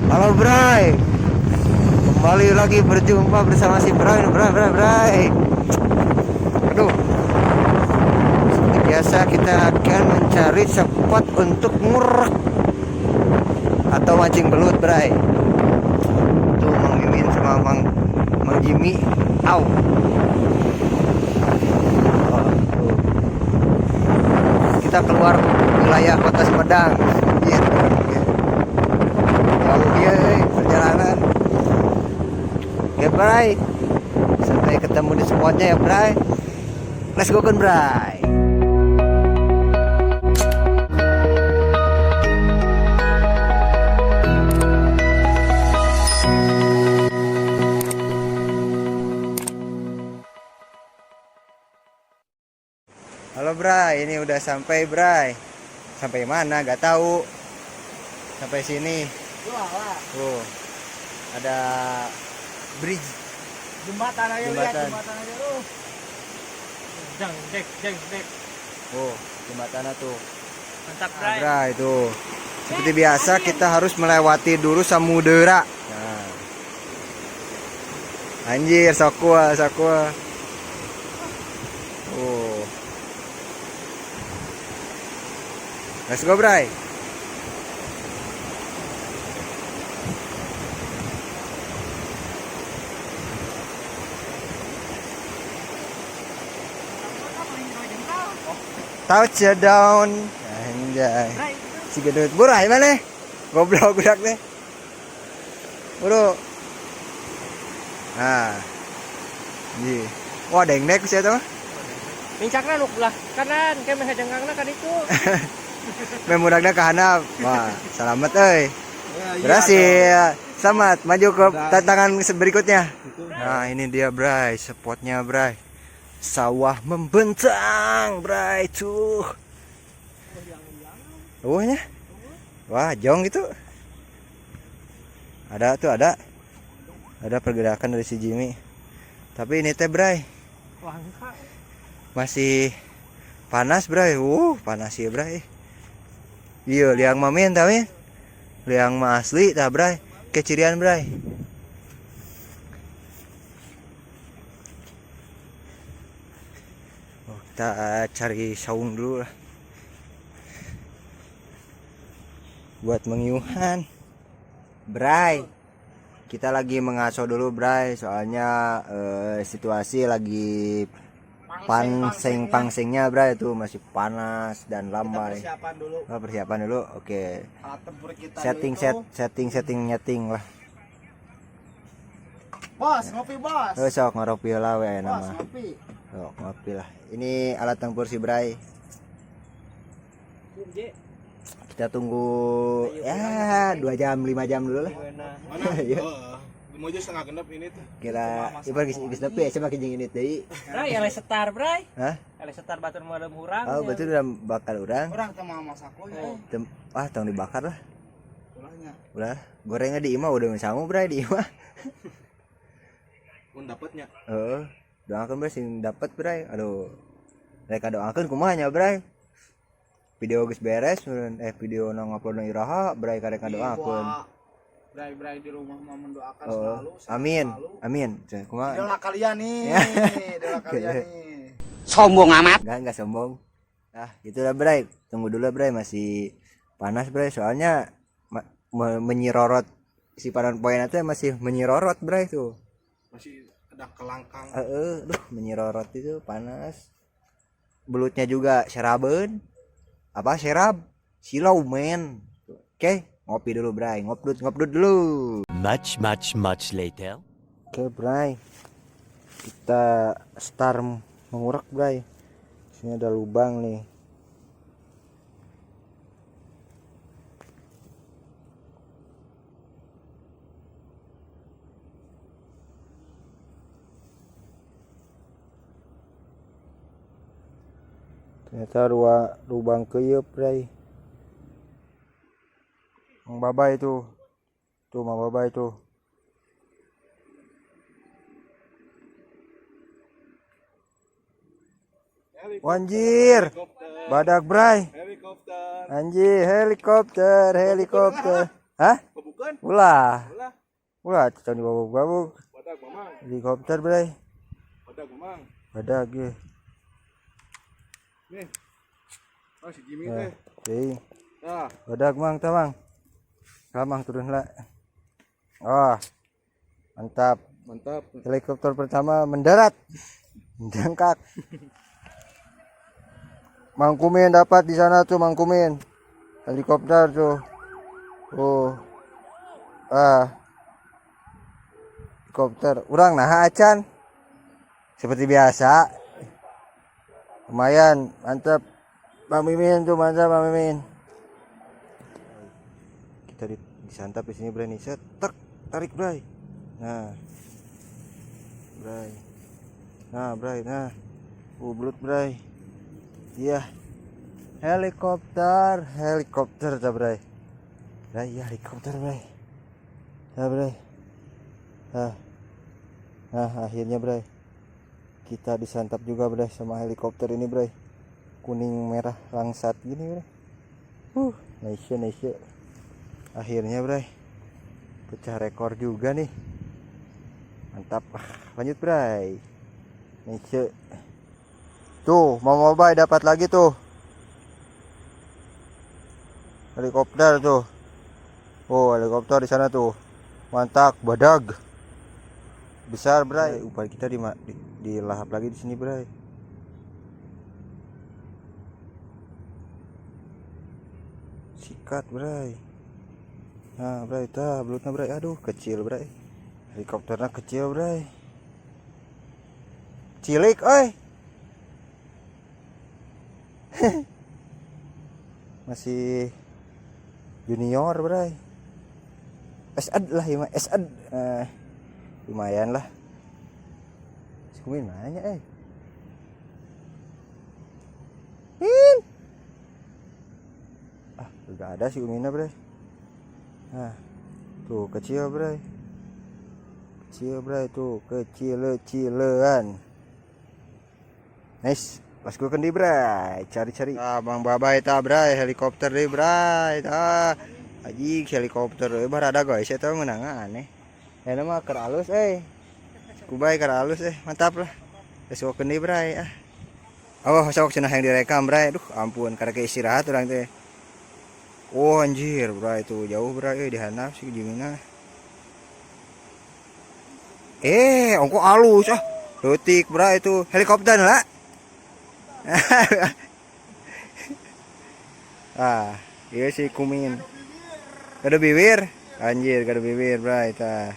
Halo Bray, kembali lagi berjumpa bersama si Bray, Bray, Bray, Bray. Aduh, seperti biasa kita akan mencari spot untuk ngurek atau mancing belut, Bray. Tuh Mang Mimin sama Mang Mang Jimmy. Au. Oh, tuh. Kita keluar wilayah kota Sumedang. Iya, ya. Jauh ya perjalanan. Oke, Bray. Sampai ketemu di spotnya ya, Bray. Let's go kan, Bray. Halo Bray, ini udah sampai Bray. Sampai mana? Gak tahu. Sampai sini. Tuh. Ada bridge. Jembatan aja lihat Jembatan. Jembatan aja lu. Jeng, dek, jeng, dek. Oh, jembatannya tuh. Mantap, Nah, Bray. Bray tuh. Seperti biasa kita harus melewati dulu samudera. Nah. Anjir, sokua, sokua. Oh. Let's go, Bray. Touchdown. Anjay. Si gendut burai mana? Goblok budak teh. Buru. Nah. Ji. Wah, dengdek sih eta mah. Mincakna nu belah kanan, kayak meh jengkangna kan itu. Meh budakna ka handap. Wah, selamat euy. Berhasil. Selamat maju ke tantangan berikutnya. Nah, ini dia Bray, spotnya Bray. Sawah membentang, Bray tuh. Eueuhnya. Wah, jong gitu. Ada tuh, ada. Ada pergerakan dari si Jimmy. Tapi ini teh Bray, Langka. Masih panas Bray. Panas ya Bray. Iya, liang mah min tah min. Liang mah asli tah Bray. Kecirian Bray. Oh, kita cari saung dulu lah. Buat mengiuhan. Bray. Kita lagi mengaso dulu Bray, soalnya situasi lagi pangseng-pangsengnya Bray, itu masih panas dan Kita lambai. Persiapan dulu. Oh, persiapan dulu. Oke. Alat tempur kita Setting itu. Set setting setting nyeting lah. Bos, ngopi bos. Oh, sok ngopi lah we Bos, nama. ngopi. Sok ngopi lah. Ini alat tempur si Bray. Kita tunggu ya 2 jam 5 jam dulu lah. Mana? Iya. Heeh. Mau aja setengah genep ini tuh. Kira ieu geus geus nepi ya coba jeung ini deui. Bray, ele setar, Bray. Hah? Ele setar batur modem hurang. Oh, betul udah bakal urang. Orang teu mau masak lo ya. Ah, tong dibakar lah. Ulahnya. Ulah, gorengnya di imah udah sangu Bray di imah. Mun dapetnya. Heeh. Doakeun Bray sing dapet Bray. Aduh. Mereka doakeun kumaha nya Bray. Video geus beres, video nu ngupload iraha Bray karek ngadoakeun. Bray-bray di rumah mau mendoakan Oh, selalu. Sehat amin. selalu. Amin. Cek, kumaha? Idola kalian nih. Idola kalian nih. Sombong amat. Enggak sombong. Ah, gitulah Bray. Tunggu dulu Bray, masih panas Bray soalnya menyirorot si panon poin itu masih menyirorot Bray tuh. Masih ada kelangkang. Heeh, duh menyirorot itu panas. Belutnya juga seraben. Apa serab? Silau men. Oke, ngopi dulu Bray, ngopdut ngopdut dulu. Much, much, much later. Oke Bray, kita start mengurak Bray. Sini ada lubang nih. Ternyata lubang keyep Bray. Mang Baba itu. Tuh Mang Baba itu. Wanjir. Badak Bray. Helikopter. Anjir, helikopter, helikopter. Hah? Bukan. Ulah. Ulah. Ulah, can dibabuk-babuk. Badag mamang. Helikopter, Bray. Badag mamang. Badag ge. Nih. Oh si Jimmy Nah, teh. teuing. Nah, Badag mang tah mang. Lah, mang turun lah. Oh. Mantap. Mantap. Helikopter pertama mendarat. Menjangkak. Mang Kumin dapat di sana tuh Mang Kumin. Helikopter tuh. Oh. Ah. Helikopter. Urang nah acan. Seperti biasa. Lumayan, mantap. Bang Mimin tuh mantap Bang Mimin. Kita disantap di sini Bray nih. Set, tek, tarik Bray. Nah. Bray. Nah, Bray, nah. Belut Bray. Iya. Helikopter, helikopter ta Bray. Bray, ya helikopter Bray. Ta Bray. Nah. Nah, akhirnya Bray. Kita disantap juga Bray sama helikopter ini Bray. Kuning merah langsat gini Bray. Nice nice. Akhirnya Bray. Pecah rekor juga nih. Mantap. Ah, lanjut Bray. Nice. Tuh, mau mobile dapat lagi tuh. Helikopter tuh. Oh, helikopter di sana tuh. Mantap, badag. Besar, Bray. Umpan kita dilahap lagi di sini, Bray. Sikat, Bray. Nah, Bray, tah belutnya, Bray. Aduh, kecil, Bray. Helikopternya kecil, Bray. Cilik, oi. Masih junior, Bray. SAD lah ya, SAD. Lumayan lah. Si Kumin mana eh? Min. Ah, gak ada si Kuminnya, Bray. Nah, tuh kecil, Bray. Kecil, Bray, tuh kecil-kecilan. Nice. Pas gue kendi, Bray. Cari-cari. Ah, Bang Babai ta, Bray, helikopter deh, Bray. Ta. Aji helikopter euy barada guys, eta meunang aneh. Enak mah keur alus euy. Kubai keur alus mantap lah. Geus gua kendi, Bray, ah. Oh, sok cenah yang direkam, Bray. Duh, ampun, karek istirahat urang teh. Oh, anjir, Bray, itu jauh, Bray, euy dihandap si Jimina. Ongko alus ah. Leutik, Bray, itu helikopter lah. Ah, iya si Kumin. Gado bibir, anjir gado bibir, Bray, tah.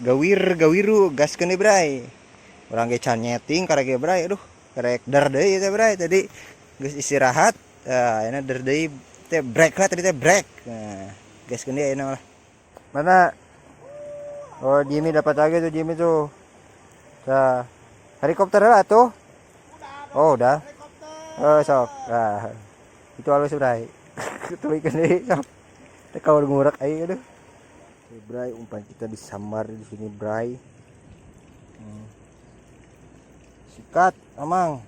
Gawir, gawiru, gas deui, Bray. Urang ge can nyeting karek ge, Bray, aduh, karek der deui teh, Bray, tadi geus istirahat. Ah, ayeuna der deui teh break lah tadi teh break. Nah, gas deui ayeuna lah. Mana? Oh, Jimmy dapat lagi tuh Jimmy tuh. Tah. Helikopter lah tuh. Oh, udah. Oh, sok. Nah, itu halus, Bray. Tulikeun deui, sok. Teh kaur ngurek aing aduh. Oke, Bray, umpan kita disambar di sini, Bray. Sikat, Amang.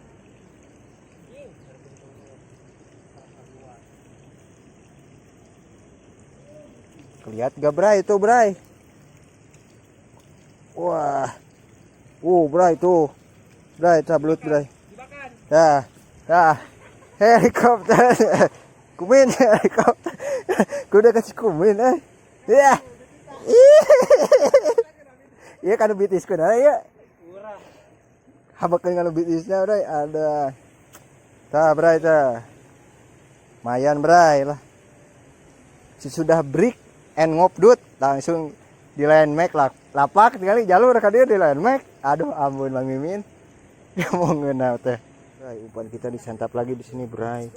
Kelihat gak, Bray, itu, Bray? Wah. Bray tuh. Bray, tablut, Bray. Dah. Dah. Helikopter. Kumin helikopter. Kuda kasih kumin eh. Ya. Iya kan bitis kuna ya. Habakeun kalau bitisnya, Bray, ada. Tah, Bray, tah. Mayan, Bray lah. Sesudah break and ngopdut langsung di landmark lah. Lapak tinggal jalur ka dieu di landmark. Aduh, ampun Bang Mimin. Dia mau ngeunah teh. Bray, umpan kita disantap lagi di sini, Bray.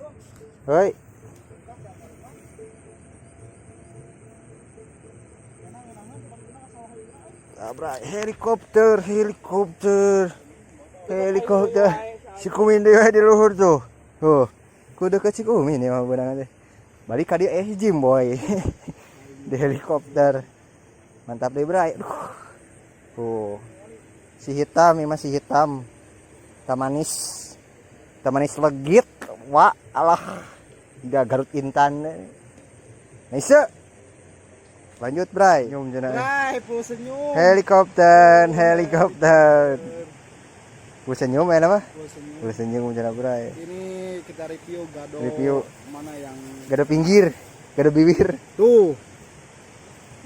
Hoi. Bray, helikopter, helikopter. Helikopter. Si Kumin deui di luhur tuh. Tuh. Ku deket si Kumin ya mah beunang teh. Balik ka dieu Jim boy. Di helikopter. Mantap deh, Bray. Aduh. Tuh. Si hitam ini masih hitam. Tamanis. Tamanis legit. Wah, alah. Udah Garut Intan. Nice. Lanjut, Bray. Senyum cenah. Bray, full senyum. Helikopter, helikopter. Full senyum ya apa? Full senyum. Full senyum cenah, Bray. Ini kita review gado. Review. Mana yang Gado pinggir, gado bibir. tuh.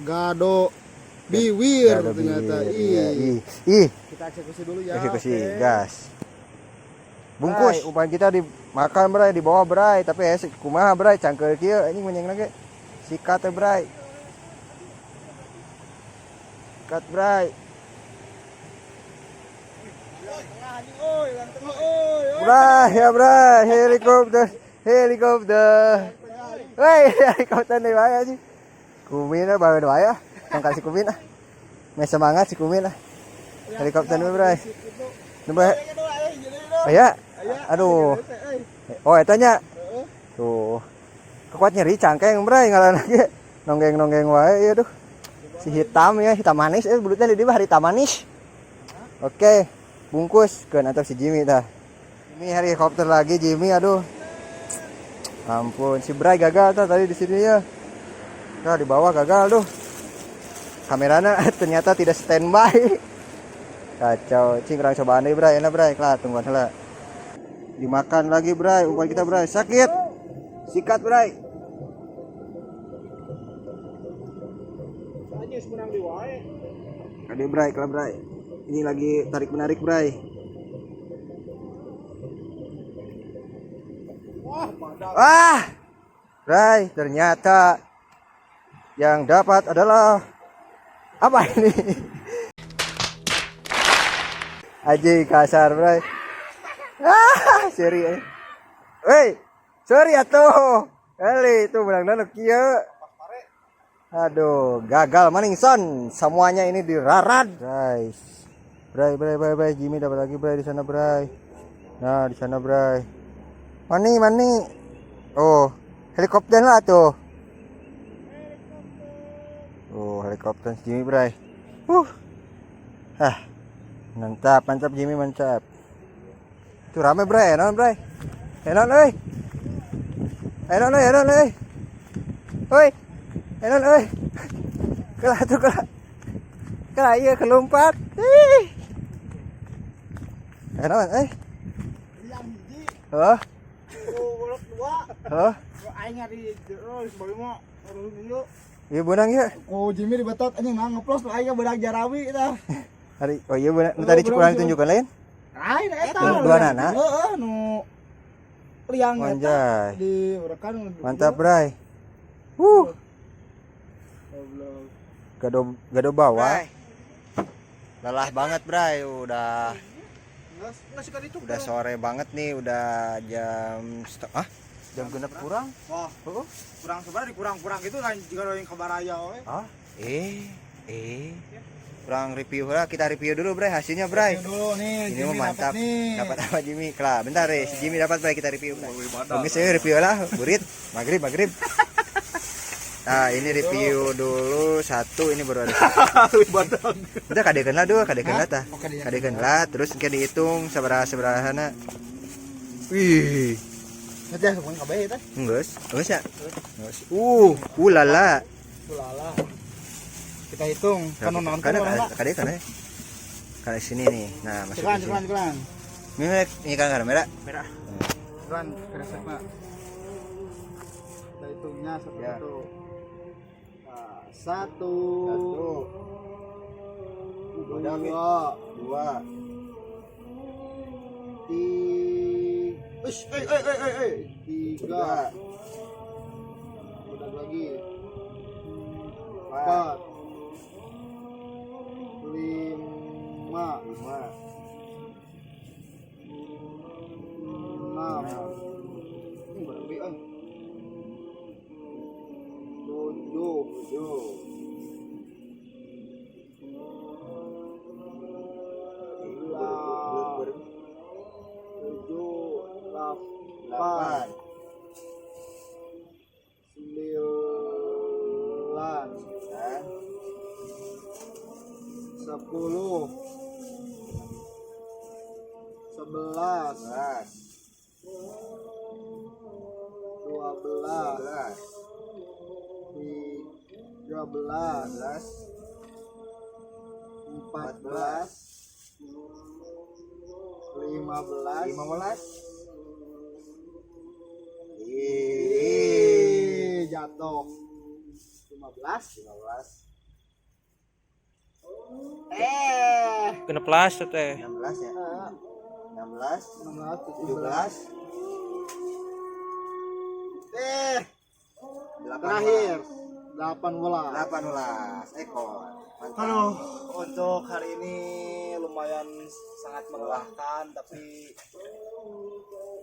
Gado biwir Gado ternyata. bibir, Ih. iya. Ih, ih. Kita eksekusi dulu ya. Eksekusi, oke. gas. Bungkus. Bray, umpan kita dimakan, Bray, di bawah, Bray, tapi kumaha, Bray, cangkeul kieu anjing menyeng lagi. Sikat teh, Bray. Sikat, Bray. Bray, ya Bray, helikopter, helikopter. Woi, helikopter nih wae anjing. Kumin ah, bawa wae ah. Tong kasih kumin ah. Meh semangat si kumin ah. Helikopter nih, Bray. Nih, Aya. Aduh. Oh, eta nya. Tuh. Kekuat nyeri cangkeng, Bray, ngaran lagi. Nonggeng-nonggeng wae ieu duh. Si hitam ya, hitam manis bulutnya di dieu hitam manis. Oke, bungkus ke atap si Jimmy tah. Ini helikopter lagi Jimmy, aduh. Ampun, si Bray gagal tah tadi di sini ya. Nah, di bawah gagal tuh. Kamerana ternyata tidak standby. Kacau, cing kurang cobaan deh, Bray, enak Bray, kelar tungguan heula. Dimakan lagi, Bray, umpan kita, Bray. Sakit. Sikat, Bray. Aduh, Bray, kelar Bray. Ini lagi tarik menarik, Bray. Wah, Bray, ternyata yang dapat adalah apa ini? Aji kasar, Bray. Ah, seri. Woi, sorry atuh. Eli itu menang nanu kieu. Aduh, gagal maning son. Semuanya ini dirarat. Guys. Bray, Bray, Bray, Bray. Jimmy dapat lagi, Bray, di sana, Bray. Nah, di sana, Bray. Mani, mani. Oh, helikopter lah tuh. Oh, helikopter Jimmy, Bray. Ah. Mantap, mantap Jimmy, mantap. Itu rame, Bray. Enon, Bray. Enon, euy. Enon, euy, enon, euy. Oi. Enon, euy. Kelah tuh, kelah. Kelah iya kelompat. Ih. Enon, euy. Yang hiji, Hah? golok dua. Hah? Aing di terus baru mau urus ieu. Iya beunang ya. Ku Jimmy dibetot anjing nah ngeplos aing beunang jarawi tah. Hari oh iya beunang. Nu tadi cukuran tunjukkan lain. Lain eta. Dua nana? Heeh, nu liang eta Anjay. di urekan. Mantap, Bray. Goblok. Gado gado bawah. Lelah banget, Bray. Udah udah sore banget nih, udah jam jam genep kurang. Wah, Heeh. kurang sebenarnya dikurang-kurang gitu lain jika yang kabaraya we. Ah, Kurang review lah, kita review dulu, Bray, hasilnya, Bray. Review dulu nih, Ini Jimmy mah mantap. dapat nih. Dapat apa Jimmy? Kelah, bentar deh, si Jimmy dapat, Bray, kita review. Bray. Oke, saya review lah, burit, maghrib, maghrib. Nah, ini review dulu satu, ini baru ada satu. Udah kadekeun lah dua, kadekeun lah tah. Oh, kadekeun. Kadekeun lah, terus engke dihitung sabaraha sabarahana. Wih, Nanti ya semuanya kabeh teh. geus, geus ya. Geus. Ulala. Ulala. Kita hitung, kan nonton Karena orang kadekeun ya. Karena sini nih. Nah, masuk Cekan, ke cekan, sini. cekan. Ini ini kan kamera. Merah. Cekan, kresek mah. Kita hitungnya satu Ya. satu. Nah, satu, Dua, dua, dua, tiga, Uish, tiga, udah lagi, empat, lima, lima, enam, ini berarti tujuh, tujuh, tujuh, delapan, sembilan, 10, 11, 12, 13, 13, 14, 15, 15. Ih, Ih, jatuh. 15. 15. 16 teh. 16 ya. 16, 16, 17, 17. 18. Terakhir 18. 18 ekor. Mantap. Aduh, untuk hari ini lumayan sangat melelahkan, tapi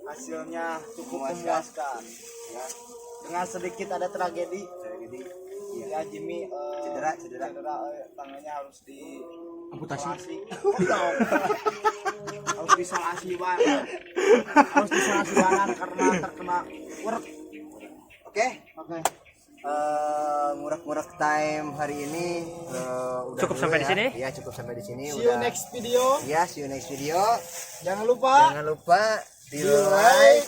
hasilnya cukup Memuaskan. memuaskan. Ya, Dengan sedikit ada tragedi, tragedi. Iya. ya Jimmy Cedera, cedera. Cedera, tangannya harus di Amputasi. Harus diisolasi banget, harus diisolasi banget karena terkena work. Oke. Oke. Ngurek-ngurek time hari ini udah Cukup dulu sampai di ya. sini? Iya, cukup sampai di sini. See you Udah. next video. Ya, see you next video. Jangan lupa Jangan lupa di di like, like,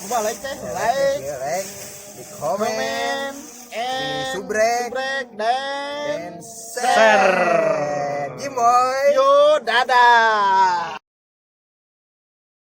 lupa like teh, like, di like, di komen, komen, and di subrek, subrek, dan dan share.